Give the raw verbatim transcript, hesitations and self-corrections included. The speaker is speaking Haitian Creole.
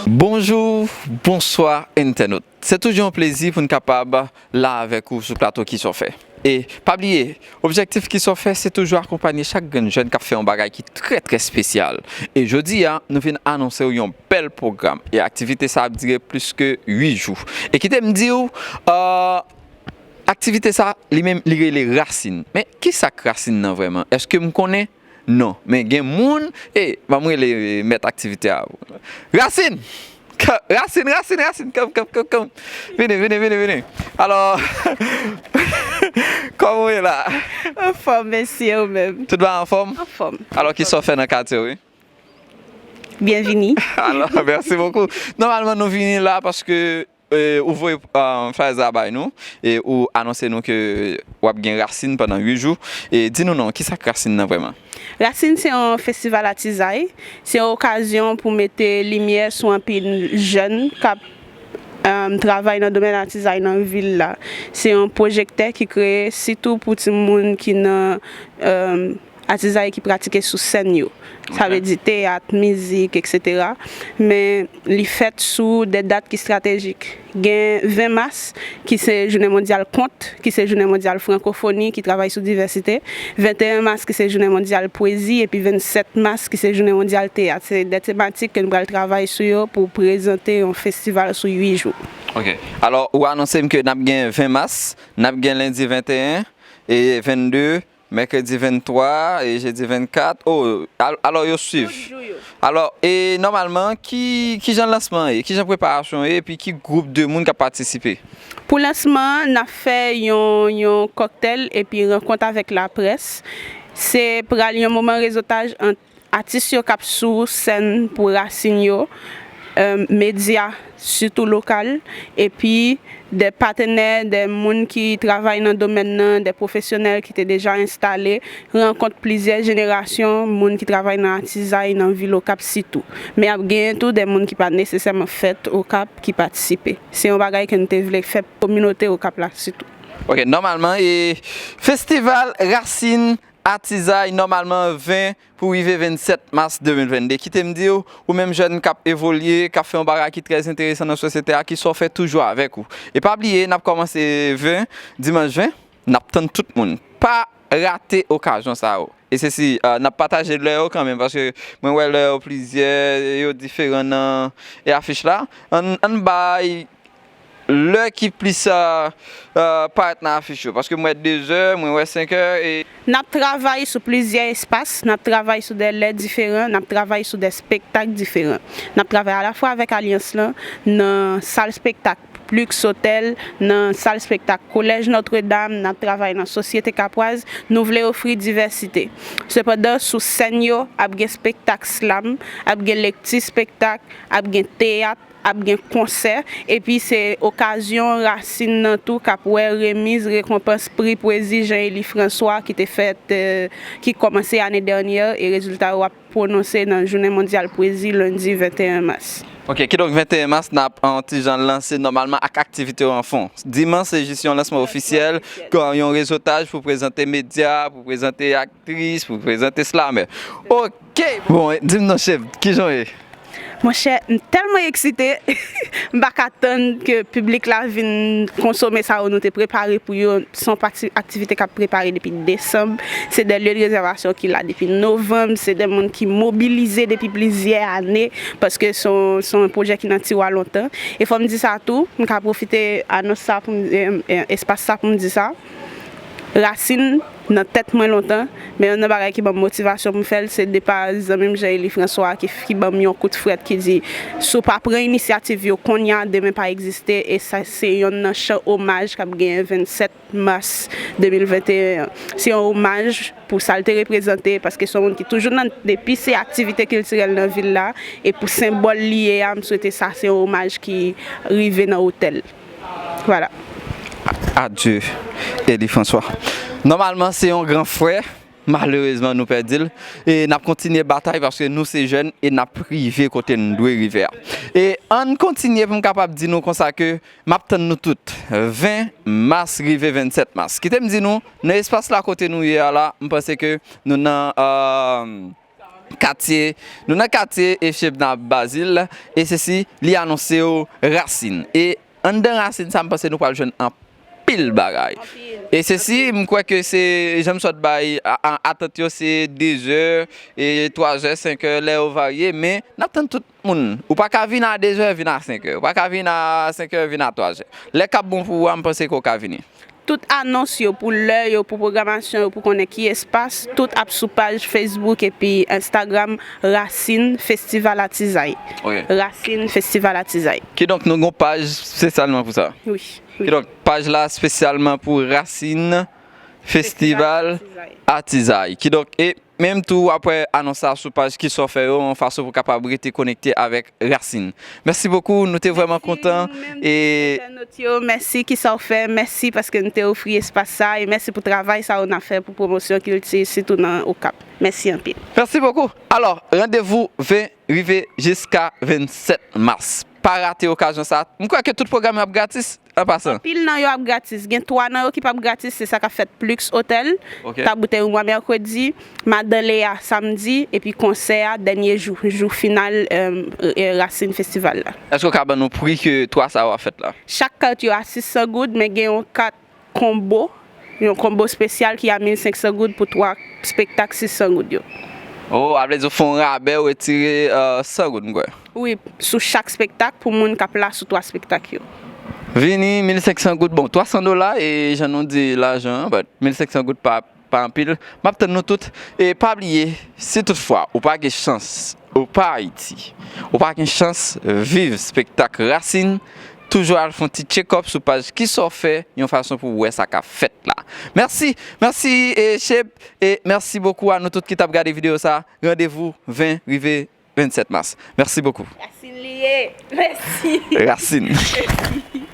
Bonjou, bonswa entènot. Se toujou yon plezi pou n kapab la avèk ou sou plato Ki sa w fè. E pa bliye, objektif Ki sa w fè se toujou akonpanye chak grenn jèn k ap fè yon bagay ki trè, trè espesyal. E jodi a, nou vin anonse w yon bèl pwogram. E aktivite sa ap dire plis ke uit jou. E kite m di w, euh, aktivite sa, li menm, li rele Rasin. Men, ki sa k Rasin nan vrèman? Èske m konnen? Non. Men gen moun, e, ban m rele, e, mèt aktivite a. Rasin! Ka-, Rasin, Rasin, Rasin, come, come, come, come. Vini, vini, vini, vini. Alò, kòman w ye la? Anfòm, mèsi, e ou menm? Tout bagay anfòm? Anfòm. Alò, ki sa w fè nan katye w, wi? Byenvini. Alò, mèsi bokou. Nòmalman, nou vini la paske, e, ou voye, e, flyer sa bay nou, e ou anonse nou ke w ap gen Rasin pandan uit jou. E di nou non, ki sa k Rasin nan vrèman? Rasin se yon festival atizay. Se yon okazyon pou mete limyè sou anpil jèn k ap, e, travay nan domèn atizay nan vil la. Se yon pwojektè ki kreye sitou pou timoun ki nan, e, atizay ki pratike sou sèn yo. Sa vle di teyat, mizik, etsetera. Men li fèt sou de dat ki estratejik. Gen ven mas, ki se jounen mondyal kont, ki se jounen mondyal frankofoni, ki travay sou divèsite. Venteyen mas, ki se jounen mondyal pwezi, epi vennsèt mas, ki se jounen mondyal teyat. Se de tematik ke nou pral travay sou yo pou prezante yon festival sou uit jou. Ok. Alò, ou anonse m ke n ap gen ven mas, n ap gen lendi venteyen, e vennde, mèkredi venntwa e jedi vennkat. Oh, al-, alò yo swiv. Tout jou yo. Alò, e nòmalman, ki, ki jan lansman an ye? Ki jan preparasyon an ye? Epi ki gwoup de moun k ap patisipe? Pou lansman an, n ap fè yon, yon kòktèl epi rankont avèk laprès. Se pral yon moman rezotaj ant atis yo k ap sou sèn pou Rasin yo, e, medya, sitou lokal, epi de patenè, de moun ki travay nan domèn nan, de pwofesyonèl ki te deja enstale, rankont plizyè jenerasyon moun ki travay nan atizay nan vil Okap sitou. Men ap genyen tou de moun ki pa nesesèman fèt Okap ki patisipe. Se yon bagay ke n te vle fè kominote Okap la sitou. Ok, nòmalman, e festival Rasin Atizay, nòmalman ven pou rive vennsèt mas de mil vennde. Kite m di w, ou menm jèn k ap evolye, k ap fè yon bagay ki trè enteresan nan sosyete a, Ki sa w fè toujou avèk ou. E pa bliye, n ap kòmanse ven, dimanch ven, n ap tann tout moun. Pa rate okazyon sa yo. E se si, e, n ap pataje lè yo kanmenm, paske mwen wè lè yo plizyè, yo diferan nan, e, afich la. Ann, ann bay lè ki plis, e, e, parèt nan afich yo, paske m wè dezè, mwen wè senkè, e n ap travay sou plizyè espas, n ap travay sou de lè diferan, n ap travay sou de espektak diferan. N ap travay alafwa avèk Alyans lan nan sal espektak Lux Hotel, nan sal espektak Kolèj Nòtredam, n ap travay nan Sosyete Kapwaz, nou vle ofri divèsite. Sepandan, sou sèn yo, ap gen espektak slam, ap gen lekti espektak, ap gen teyat, ap gen konsè, epi se okazyon Rasin nan tou k ap wè remiz rekonpans pri pwezi Jean Élie François ki te fèt, e, ki kòmanse ane dènyè, e rezilta yo ap pwononse nan Jounen Mondyal Pwezi lendi venteyen mas. Ok, kidonk venteyen mas, n ap, e, yon ti jan lanse nòmalman ak aktivite yo an fon. Dimanch, se jis yon lansman ofisyèl, yon rezotaj pou prezante medya, pou prezante aktris, pou prezante slamè. Ok! Bon, e, di m non, chèf, kijan w ye? Monchè, m tèlman eksite, m pa ka tann ke piblik la vin konsome sa yo nou te prepare pou yo. Se yon pati, aktivite k ap prepare depi desanm. Se de lye de rezèvasyon ki la depi novanm. Se de moun ki mobilize depi plizyè ane, paske se yon, se yon pwojè ki nan tiwa lontan. E fò m di sa tou, m ka pwofite anons sa pou m, e, e, espas sa pou m di sa. Rasin nan tèt mwen lontan, men youn nan bagay ki ban m motivasyon pou m fè l, se depa zanmi m Jean Élie François ki, ki ban m yon kout frèt ki di, si w pa pran inisyativ yo kounye a, demen pa egziste, e sa se youn nan chan omaj k ap genyen vennsèt mas de mil venteyen an. Se yon omaj pou sa l te reprezante, paske se yon moun ki toujou nan, depi se aktivite kiltirèl nan vil la, e pou senbòl li ye a, m swete sa se yon omaj ki rive nan wotè l. Vwala. Adye, Élie François. Nòmalman, se yon gran frè. Malerezman, nou pèdi l. E n ap kontinye batay paske nou se jèn e n ap rive kote n dwe rive a. E ann kontinye pou m kapab di nou konsa ke m ap tann nou tout ven mas rive vennsèt mas. Kite m di nou, nan espas la kote nou ye a la, m panse ke nou nan, euh, katye, nou nan katye Echebna Bazil, e sesi, li anonse yo Rasin. E anndan Rasin sa, m panse nou pral jwenn anpil bagay. E sesi, m kwè ke se, jan m sot bay, a- a- atant yo se dezè, e twazè, senkè, lè yo varye, men n ap tann tout moun. Ou pa ka vin a dezè, vin a senkè. Ou pa ka vin a senkè, vin a twazè. Lè k ap bon pou ou a, m panse ke w ka vini. Tout anons yo, pou lè yo, pou pwogramasyon yo, pou konnen ki espas, tout ap sou paj Facebook epi Instagram Rasin Festival Atizay. Ok. Rasin Festival Atizay. Kidonk, nou gen yon paj espesyalman pou sa. Wi, wi. Kidonk, paj la espesyalman pou Rasin Festival Festival Atizay. Atizay. Kidonk, e menm tou, w ap wè anons sa sou paj Kisa w fè yo, yon fason pou w kapab rete konekte avèk Rasin. Mèsi bokou, nou te vrèman kontan. Mèsi, nou menm tou, e entènot yo, mèsi Kisa w fè, mèsi paske nou te ofri espas sa, e mèsi pou travay sa yo n ap fè pou pwomosyon kilti, sitou nan Okap. Mèsi anpil. Mèsi bokou. Alò, randevou ven rive jiska vennsèt mas. Pa rate okazyon sa. M kwè ke tout pwogram yo ap gratis, an pasan. Anpil nan yo ap gratis. Gen twa nan yo ki p ap gratis, se sa k ap fèt Plux Hotel, Ok. Tabou Tèrimwa mèkredi, Madan Leya samdi, epi konsè a dènye jou, jou final, e, e, Rasin Festival la. Èske w ka ban nou pri ke twa sa yo ap fèt la? Chak kat yo a sis san goud, men gen yon kat konbo, yon konbo espesyal ki a mil senk san goud pou twa espektak sis san goud yo. Oh, a vle di w fè yon rabè, w retire, e, san goud, m kwè. Wi, sou chak espektak pou moun k ap la sou twa espektak yo. Vini, mil senk san goud, bon, twa san dola, e jan nou di lajan an, but mil senk san goud pa, pa anpil. M ap tann nou tout. E pa bliye, si toutfwa ou pa gen chans, ou pa Ayiti, ou pa gen chans viv espektak Rasin, toujou al fè yon ti check-up sou paj Kisa w fè, yon fason pou w wè sa k ap fèt la. Mèsi, mèsi, e, Cheb, e mèsi bokou a nou tout ki t ap gade videyo sa. Randevou ven rive vennsèt mas. Mèsi bokou. Rasin li ye. Mèsi. Rasin.